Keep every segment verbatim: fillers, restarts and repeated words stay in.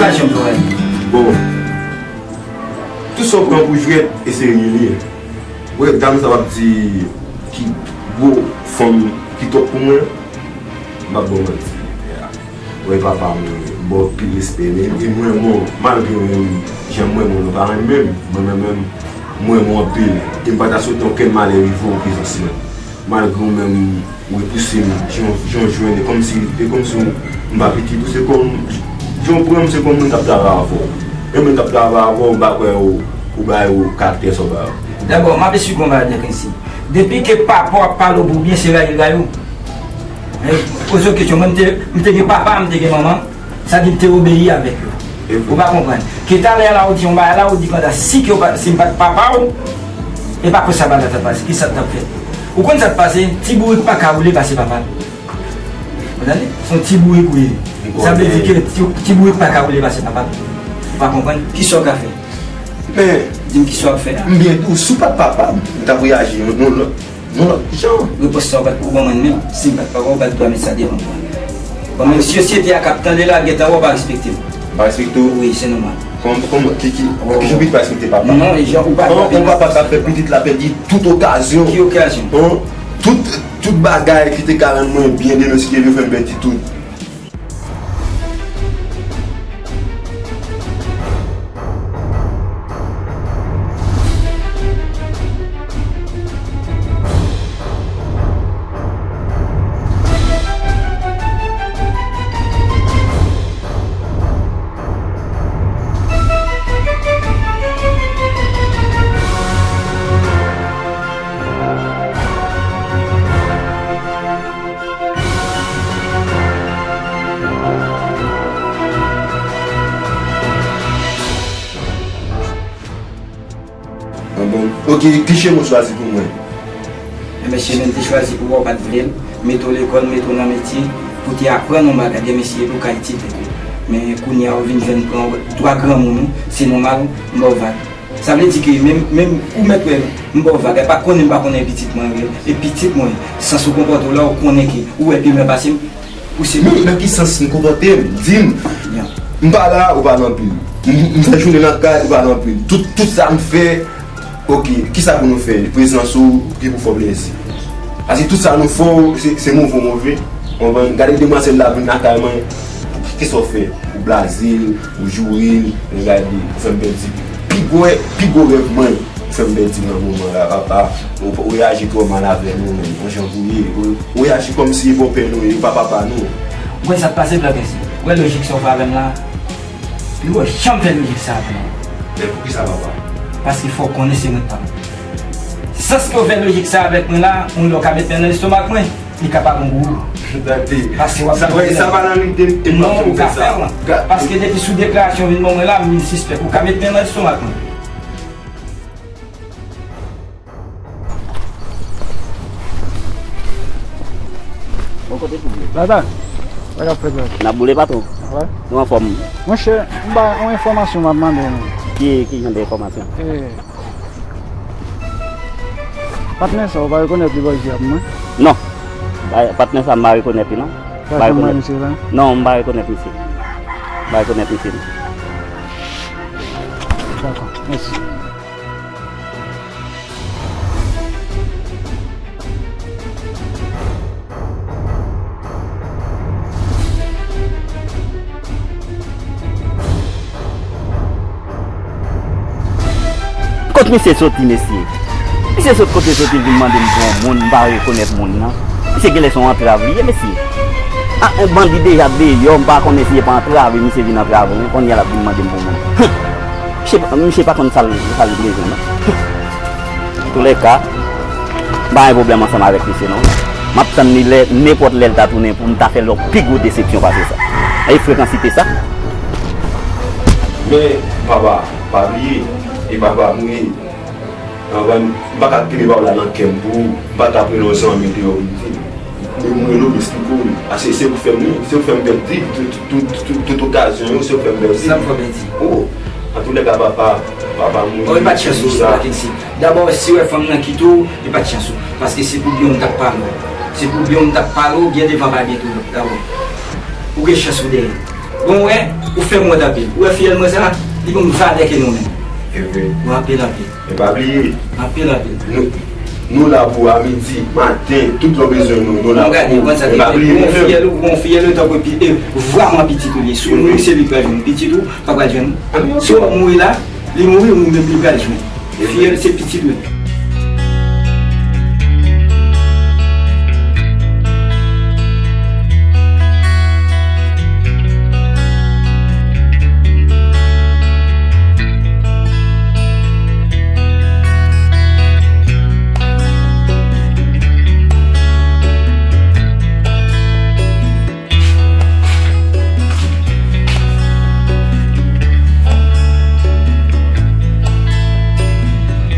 Bon, tout sa w pran pou jwèt, e serye li ye. Ou wè dam sa w ap di ki gwo fanm ki twòp pou mwen, m p ap ba w manti. Ou wè papa mwen, m ba w anpil respè, men e mwen, mwen, malgre menm jan mwen, mwen, nou pa renmen m, mwen menm, menm, mwen, mwen anpil. E m pa ta swete okenn malè rive w prezans mwen. Malgre w menm, ou repouse m, jan, jan w jwenn, e kòmsi, e kòmsi w, m pa pitit ou, se kòm, jan w pran m, se kòm moun k ap travay avè w. E moun k ap travay avè w, m pa kwè ou, ou bay ou karaktè sa w bay ou. Dabò, m ap esplike w yon bagay, Jack Quincy. Depi ke papa w ap pale w pou byen, se rayi l rayi w. Men, poze w kesyon, mwen, m te, m te gen papa, m te gen manman. Sa di m te obeyi avèk yo. Ou pa konprann. Ke talè a la ou di yon bagay la, ou di pandan si ke w pa, si m pa t papa w, e pa konsa bagay la t ap pase, ki sa k t ap fèt. Ou konn sa k pase, ti bourik pa ka woule pase papa l. Ou tande? Se yon ti bourik ou ye. Sa vle di ke ti, ti bourik pa ka woule pase papa l. Ou pa konprann? Kisa w ka fè? Men, di m kisa w ap fè a. M byen di w, si w pa t papa m, m t ap reyaji yon, yon lòt. Yon lòt jan. Repons sa w pa t pou ban mwen menm. Si m pa t papa w, w pa t dwe met sa devan mwen. Bon, men sosyete a k ap tande la, gentan wè w pa respekte m. Pa respekte w? Wi, se nòmal. Kòman, kòman, ki, ki, ki jan pitit pa respekte papa? Non, e jan ou pa dwe. Kòman yon papa ka fè pitit la pèdi tout okazyon? Ki okazyon? Tout, tout bagay ki te ka rann mwen byen demen, si te vle fè m pèdi tout. Anben, ok, ki chemen w chwazi pou mwen? Enben, chemen m te chwazi pou ou a, ou pa t vle l. Mete w lekòl, mete w nan metye, pou te aprann yon bagay de mesye, pou w ka itil tèt ou. Men kounye a, ou vin jwenn pran twa granmoun ou, se nòmal, m ba w vag. Sa vle di ke menm, menm ou mèt wè m ba w vag, e pa konnen m pa konnen pitit mwen rele, e pitit mwen, sans ou konpòte w la, ou konnen ke ou wè pi byen pase m, ou se. Men nan ki sans m konpòte m? Di m. M pa la, ou pa nan pil. M, m fè jounen nan kay, ou pa nan pil. Tout, tout sa m fè, ok, kisa pou nou fè? Prezans ou ki pou fè w plezi. Paske tout sa nou fè w, se, se move, move. Konprann? Gade demwazèl la vin lakay mwen. Kisa w fè? Ou blaze l, ou joure l, men gade, ou fè m pèdi pi gwo, pi gwo rèv mwen, ou fè m pèdi nan moman la, papa. Ou, ou reyaji twò mal avè nou, menm, yon jan pou ye. Ou, ou reyaji kòmsi e bòpè nou ye, e pa papa nou. Ou konn sa k pase, Black Messi? Ou wè lojik sa w fè avè m la? Li wè janm fè lojik sa avè m. Men poukisa, papa? Paske fò w konnen se mwen k pa. Sans ke w fè lojik sa avèk mwen la, yon lè w ka met men nan lestomak mwen. Li kapab yon gwo. Paske w ap sa, wè, sa pa nan lide m, e m ap janm fè sa. Paske depi sou deklarasyon vin ban mwen la, m vin sispèk. Ou ka met men nan lestomak mwen. Bon kote pou boule. Tata, sa k ap fèt la? N ap boule patwon. Wè. Nou anfòm. Monchè, m ba yon enfòmasyon m ap mande nou. Ki, ki jan de enfòmasyon? Eh, Patnè sa, ou pa rekonèt li bò zye a pou mwen? Non. Pa, patnè sa, m pa rekonèt li, non. M pa rekonèt. Non, m pa rekonèt misye. M pa rekonèt misye, non. Dakò, mèsi. Kot misye soti, mesye? Misye sot kote soti vin mande m pou yon moun, m pa rekonèt moun nan. Misye genlè se yon antrav li ye, mesye. A, yon bandi deja deyò, m pa konnen si e pa antrave misye vin antrave mwen, kounye a l ap vin mande m pou moun. Hum! Misye, misye pa konn sa l, sa l bezwen, non. Antoulèka, m pa gen pwoblèm ansanm avèk misye, non. M ap tann li lè, nenpòt lè l ta tounen pou m ta fè l yon pi gwo desepsyon pase sa. E frekansite sa. Men, papa, pa bliye, e papa m ye. Anvan, m pa ka kenbe pawòl la nan kè m pou ou, m pa t ap rele w zanmi deyò pou m di l. Men m rele w, m esplike w li. Paske se ou k fè m ri, se ou k fè m pèdi tout, tout, tout, tout okazyon yo, se ou k fè m pèdi. Sa m fè w pèdi? O, antoulèka, papa, papa m wi. O, e pa t chans ou ye, Black M C. Dabò, si w wè fanm nan kite w, e pa t chans ou. Paske se pou byen w m t ap pale w. Se pou byen w m t ap pale w, byen devan pa byen tou, dabò. Ou gen chans ou dèyè. Bon, wè, ou fè m wont anpil. Ou wè fiyèl mwen sa, li ban m valè ke nou menm. E vre. Ou anpil, anpil. E pa bliye. Anpil, anpil. Nou, nou la pou a midi, maten, tout lè w bezwen nou, nou la pou ou. E pa bliye. Ou bon fiyèl, ou bon fiyèl, ou tankou pi, e, vwa mwen pitit ou li. Si ou mouri, se li k pral jwenn pitit ou, pa pral jwenn. Si w mouri la, li mouri, ou menm li pral jwenn. Fiyèl se pitit ou.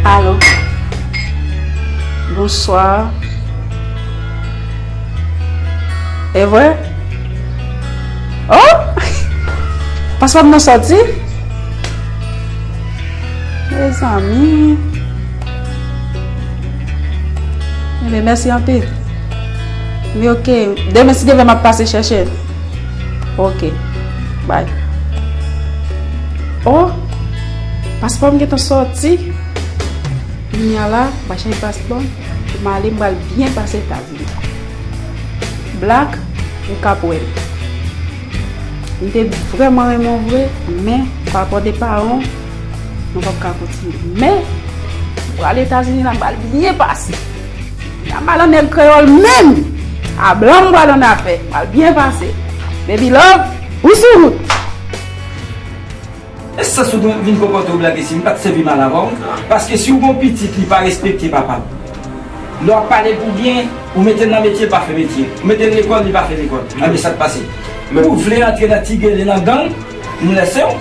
Alo. Bonswa. E vre? Oh! Paspò m nan sòti? Mezanmi. Ebyen, mèsi anpil. Wi, oke. Demen, si Dye vle, m ap pase chèche l. Oke. Bay. Oh! Paspò m gentan sòti. Kounya la, m pral chanje paspò m. Pou m ale, m pral byen pase Etazini. Black, ou k ap wè l. M te vrèman renmen w vre, men, pa rapò de paran w, nou p ap ka kontinye. Men, m pral Etazini la, m pral byen pase. M pral al nan nèg kreyòl menm. A blan m pral annafè, m pral byen pase. Baby love, ou sou wout. E sa sou vin konpòte w Black, si m pa t sèvi mal avè w? Paske si w gon pitit, li pa respekte papa l. Lè w ap pale pou byen, ou mete l nan metye, li pa fè metye. Ou mete l lekòl, li pa fè lekòl. Anben sa k pase? Ou vle antre nan ti gele nan gang, m lèse w.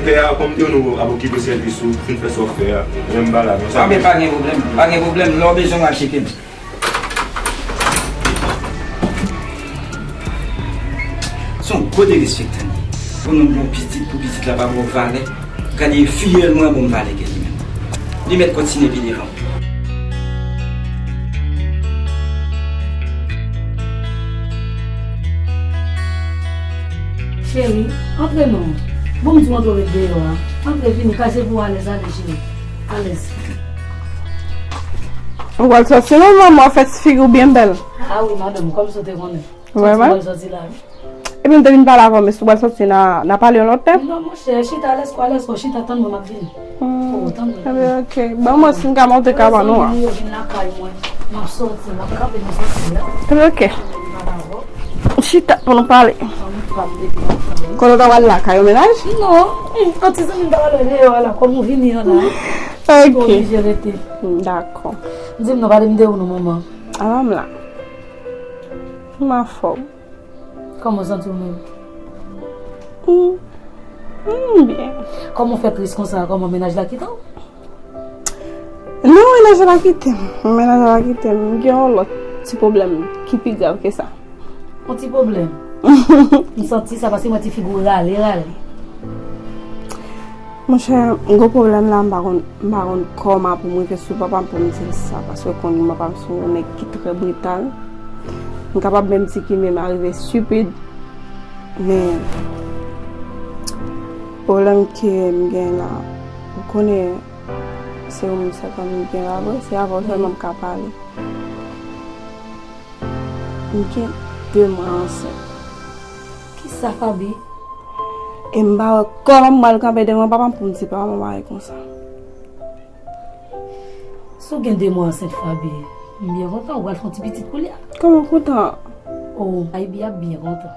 Pè a, kòm te nou ap okipe sèvis ou, fin fè sa w fè a. Menm pa la, non, sa. Anben pa gen pwoblèm, pa gen pwoblèm. Lè w bezwen m, al tcheke m. Se yon gwo derespektan li ye. Pou nou bon pitit, pou pitit la pa ba w valè. Gade fiyèl mwen ban m valè ke li menm. Li mèt kontinye pi devan. Cheri, antre non. Bon, m di w antre w ret deyò a. Antre, vini, kay se pou w alèz, ale cheri. Alèz. Ou pral sòti non, manman, fè ti figi w byen bèl. A wi, madanm, kòm si w te konnen. Vrèman? Sòti, m pral sòti la, wi. Epi m te vin pale avè w, men si w pral sòti, n a, n a pale yon lòt lè. Non, monchè, chita, lèz kò, lèz kò, chita, tann mwen, m ap vini. Hmm. Oh, tann mwen. Ebyen, oke. Ban mwen si m ka monte kabann ou an. Lè zanmi yo vin lakay mwen, m ap sòti, m ap kanpe nan sòti a. Ebyen, oke. Chita pou nou pale. Kote w ta pral lakay yon mennaj? Non. Hmm, an ti zanmi m ta pral wè deyò a la, kòm ou vini an la. Oke. Oblije rete. Dakò. M di m non, pale m de ou non, manman. Ala m la. M anfòm. Kòman w santi w menm? Hmm. Hmm, byen. Kòman w fè tris konsa? Kòman, mennaj la kite w? Non, mennaj la pa kite m. Mennaj la pa kite m. M gen yon lòt ti pwoblèm ki pi grav ke sa. Yon ti pwoblèm? M santi sa paske m wè ti figi w rale, rale. Monchè, m gen pwoblèm la, m pa konn, m pa konn kòman pou m rive sou papa m pou m di l sa, paske w konnen papa m se yon nèg ki trè brital. M kapab menm di ki menm arive stupid, men pwoblèm ke m gen la, ou konnen se yon moun sèlman m gen la vre, se avè w sèlman m ka pale. M gen de mwa ansent. Kisa, Faby? E m pa wè kòman m pral kanpe devan papa m pou m di papa m yon bagay konsa. Si w gen de mwa ansent, Faby, m byen kontan, ou pral fè yon ti pitit koulye a. Kòman kontan? Oh, Faby ap byen kontan.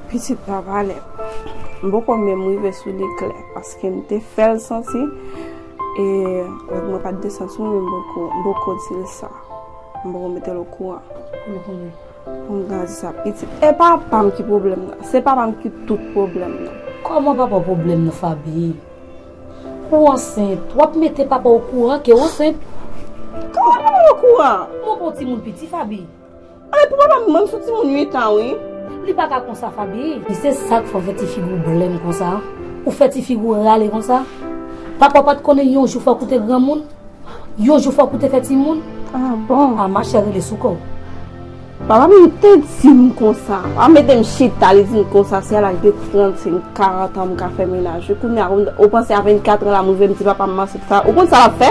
Pitit pa valè. M poko menm rive sou li klè, paske m te fè l santi, e avèk mwen pa t desann sou mwen, m poko, m poko di l sa. M poko mete l okouran. Pou l konnen. Pou m ka di sa pitit. E papa m ki pwoblèm nan. Se papa m ki tout pwoblèm nan. Kòman papa w pwoblèm nan, Faby? Ou ansent, w ap mete papa w okouran ke w ansent. Kòman papa m okouran? Mwen pa yon timoun piti, Faby. Ay, pou papa m, mwen m sou timoun uit an, wi. Li pa ka konsa, Faby. Se sa k fè w fè ti figi w blèm konsa. Ou fè ti figi w rale konsa. Papa w pa t konnen yon jou fòk ou te granmoun? Yon jou fòk ou te fè timoun? Ah bon? Ah, machè rele sou kò w. Papa m te di m konsa. Papa m mete m chita, li di m konsa, se a laj de trannsenk, karant an m ka fè mennaj wi. Kounye a, ou panse a vennkat an la, m rive m di papa m m ansent sa. Ou konn sa l ap fè?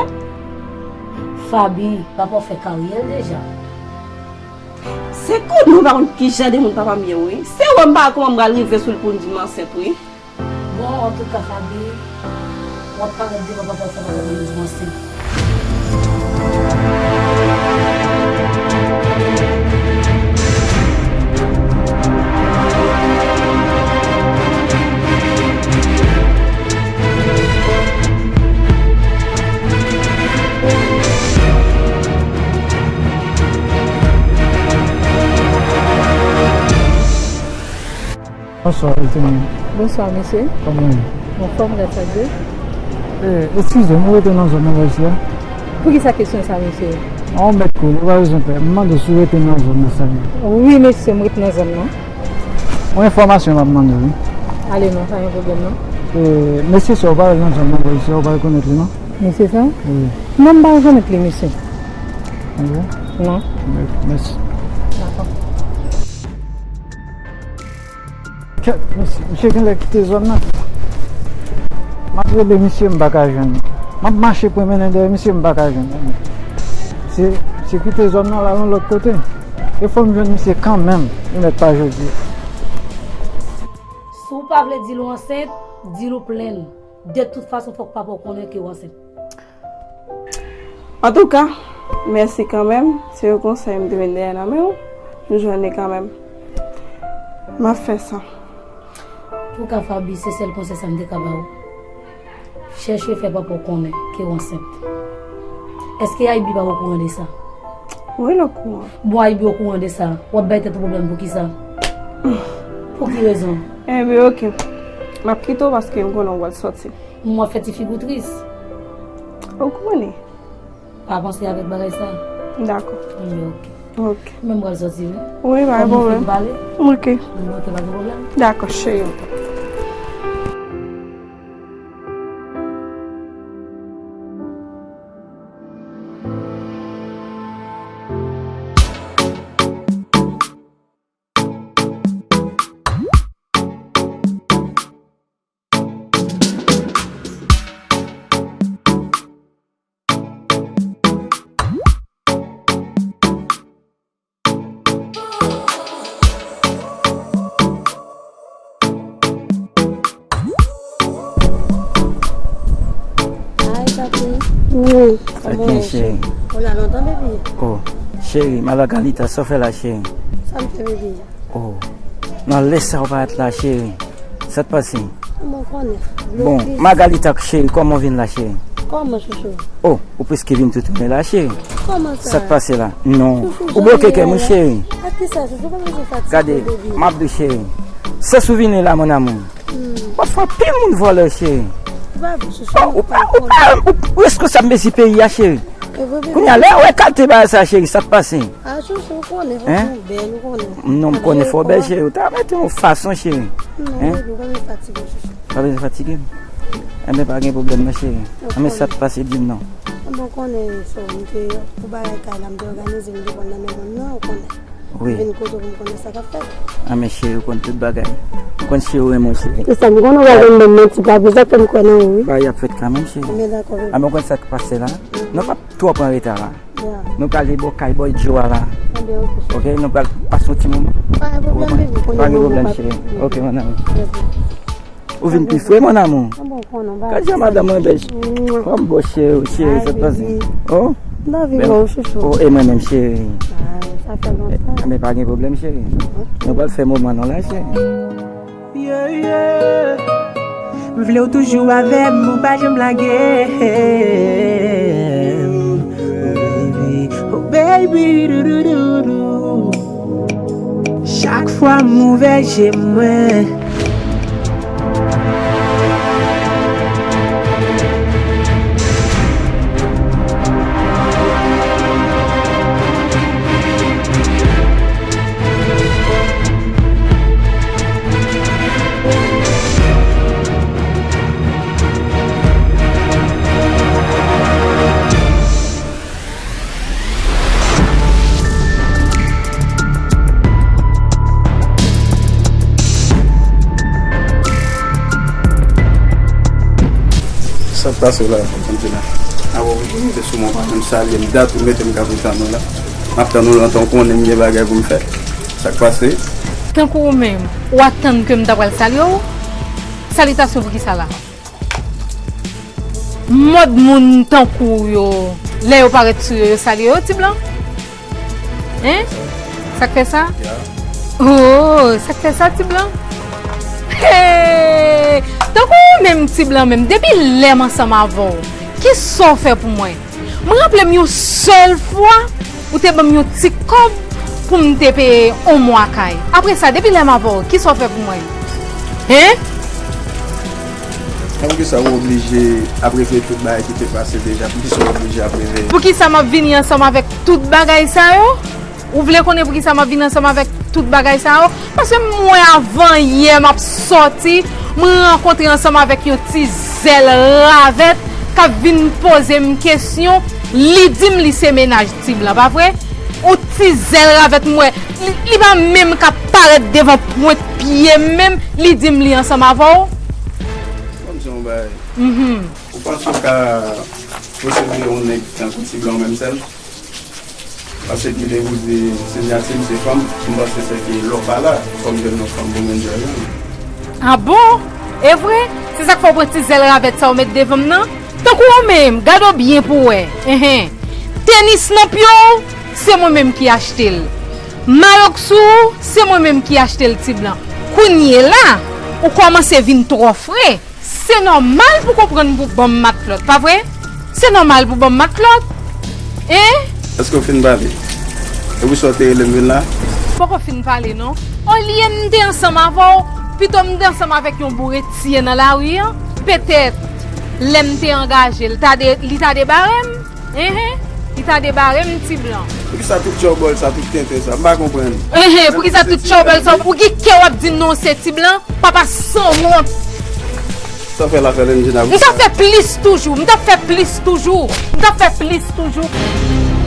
Faby, papa w fè karyè l deja. Se konnen w pa konn ki jan de moun papa m ye wi. Se wè m pa wè kòman m pral rive sou l pou l di m ansent wi. Bon, antouka, Faby, w ap parèt devan papa w fè papa w di w ansent. Bonswa, Eugenie. Bonswa, mesye. Kòman w ye? Anfòm, gras a Dye. Eh, eskize m, ou rete nan zòn nan la isi a? Poukisa kesyon sa, mesye? An, mèt kou, ou pa bezwen pè. M mande si w rete nan zòn nan sèlman. Wi, mesye, m rete nan zòn nan. Yon enfòmasyon m ap mande w, wi. Ale non, pa gen pwoblèm non. Eh, mesye sa, ou pa wè l nan zòn nan la isi a, ou pa rekonèt li non? Mesye sa? Wi. Non, m pa rekonèt li, mesye. Wi? Non. Mè-, mèsi. Dakò. Kèt, misye, misye genlè kite zòn nan. M ap rele misye, m pa ka jwenn li. M ap mache pou m mennen dèyè misye, m pa ka jwenn li. Se, se kite zòn nan, l al yon lòt kote. E fò m jwenn misye kanmenm, li mèt pa jodi. Si w pa vle di l ou ansent, di l ou plenn. De tout fason, fòk papa w konnen ke w ansent. Antouka, mèsi kanmenm. Se yon konsèy m te met dèyè nan men w. M jwenn li kanmenm. M ap fè sa. Antouka, Faby, se sèl konsèy sa m te ka ba w. Chèche fè papa w konnen ke w ansent. Èske Aibi pa okouran de sa? Wi, l okouran. Bon, Aibi okouran de sa. W ap bay tèt ou pwoblèm poukisa? Pou ki rezon? Enben, oke. M ap kite w paske m konnen w pral sòti. M wè w ap fè ti figi w tris. Ou konnen. Pa panse avèk bagay sa. Dakò. Enben, oke. Oke. Mwen, m pral sòti, wi. Wi, pa gen pwoblèm. Kòm nou fin pale. Oke. Enben, oke, pa gen pwoblèm. Dakò, cheri. Hi, papi. Wi. Sa k gen, cheri? Ou la lontan, baby? Oh, cheri, Magalita, sa w fè la, cheri? Sa m fè, baby? Oh, nan lè sa w parèt la, cheri. Sa t pase? Bon, konnen. Bon, Magalita, cheri, kòman w vin la, cheri? Kòman, chouchou? Oh, ou prèske vin tou tounen la, cheri. Kòman sa? Sa t pase la? Non. Chouchou, ou bloke kè m, cheri. A kisa, chouchou? Kòman se fatige, baby? Gade, m ap di w, cheri. Sens ou vini la, mon amour. Hmm. W ap fè anpil moun vòlè, cheri. Ou pa vre, chouchou. Oh, ou pa, ou pa, ou, ou reskonsab mezi peyi a, cheri. E vre, baby. Kounye a, lè w wè kalite bagay sa, cheri, sa t pase? A, chouchou, ou konnen, fò w bèl, ou konnen. Non, m konnen fò w bèl, cheri. Ou ta mete yon fason, cheri. Non, baby, ou pa bezwen fatige, chouchou. Pa bezwen fatige m? Enben, pa gen pwoblèm, non, cheri. Enben, sa t pase, di m non. Bon, ou konnen, so, m te, pou bagay kay la, m te òganize, m te pran nan men moun nan, ou konnen. Wi. M vin kote w pou m konnen sa k ap fèt. Enben, cheri, ou konn tout bagay. Ou konn, cheri, ou renmen w, cheri. Se sa, m konnen w pa konn ban m manti, pa vre, sa fè m kwè nan ou, wi. Bagay ap fèt kanmenm, cheri. Enben, dakò, baby. Enben, ou konn sa k pase la? Non, pa twò pran reta la. Ya. Nou prale bò kay bòy Joe a la. Enben, oke, cheri. Oke, nou pral pase yon ti moman. Pa gen pwoblèm, baby. Pa gen pwoblèm, cheri. Oke, mon amour. Oke. Ou vin pi fre, mon amour. Bon, konnen, gad jan madanm mwen bèl. Mwa. Kòm bon, cheri, cheri, sa t pase? Oh? M anvi wè w, chouchou. Oh, e mwen menm, cheri. Ay, sa fè lontan. Enben, pa gen pwoblèm, cheri. Oke. Nou pral fè moman nou la, cheri. Yeah, yeah. M vle w toujou avè m, ou pa janm lage m. Oh, baby, oh, baby, dou, dou, dou, dou. Chak fwa m ouvè je mwen. Sa k pase w la, Anjina? Awo, se sou mwen, pa menm salye m, dat ou mete m k ap tann ou la. M ap tann ou lontan, ou konnen m gen bagay pou m fè. Sa k pase? Tankou ou menm, ou atann ke m ta pral salye w? Salitasyon pou kisa la? Mòd moun tankou w yo, lè yo parèt sou yo, yo salye yo, ti blan? Hein? Sa k fè sa? Oh, sa k fè sa, ti blan? Hey! Tankou ou menm, ti blan menm, depi lè m ansanm avè w, kisa w fè pou mwen? Mwen raple m yon sèl fwa, ou te ban m yon ti kòb pou m te peye yon mwa kay. Apre sa, depi lè m avè w, kisa w fè pou mwen? Hein? Poukisa ou oblije ap regle tout bagay ki te pase deja? Poukisa ou oblije ap regle? Poukisa m ap vini ansanm avèk tout bagay sa yo? Ou vle konnen poukisa m ap vin ansanm avèk tout bagay sa yo? Paske m wè avan yè m ap sòti, m rankontre ansanm avèk yon ti zèl ravèt k ap vin poze m kesyon. Li di m li se mennaj ti blan, pa vre? Yon ti zèl ravèt m wè. Li, li pa menm ka parèt devan pwent pye m menm, li di m li ansanm avè w. Ban m di w yon bagay. Ou panse w ka resevwa yon nèg tankou ti blan menm sèl? Paske ki te pou di sinyati m se fanm, m panse se ke lè w pa la, fò m jwenn yon fanm pou mwen jwenn. Ah bon? E vre? Se sa k fè w pran ti zèl ravèt sa w met devan m nan? Tankou ou menm, gade w byen pou w wè. Enhen. Tenis nan pye w, se mwen menm ki achte l. Mayo k sou ou, se mwen menm ki achte l, ti blan. Kounye la, ou kòmanse vin twò fre. Se nòmal pou konprann pou ban m matlòt, pa vre? Se nòmal pou ban m matlòt. Hein? Èske w fin pale? Epi sa w te rele m vin la? Poko fin pale non. Olye m te ansanm avè w, pito m te ansanm avèk yon boure tiye nan lari an. Petèt, lè m te angaje l, ta de, li ta debare m. Enhen, li ta debare m, ti blan. Poukisa tout tchòbòl sa, tout tenten sa? M pa konprann. Enhen, poukisa tout tchòbòl sa? Pou ki kè w ap di non se ti blan? Papa sanwont. Sa fè l ap fè Lendina m t ap fè plis toujou, m t ap fè plis toujou, m t ap fè plis toujou.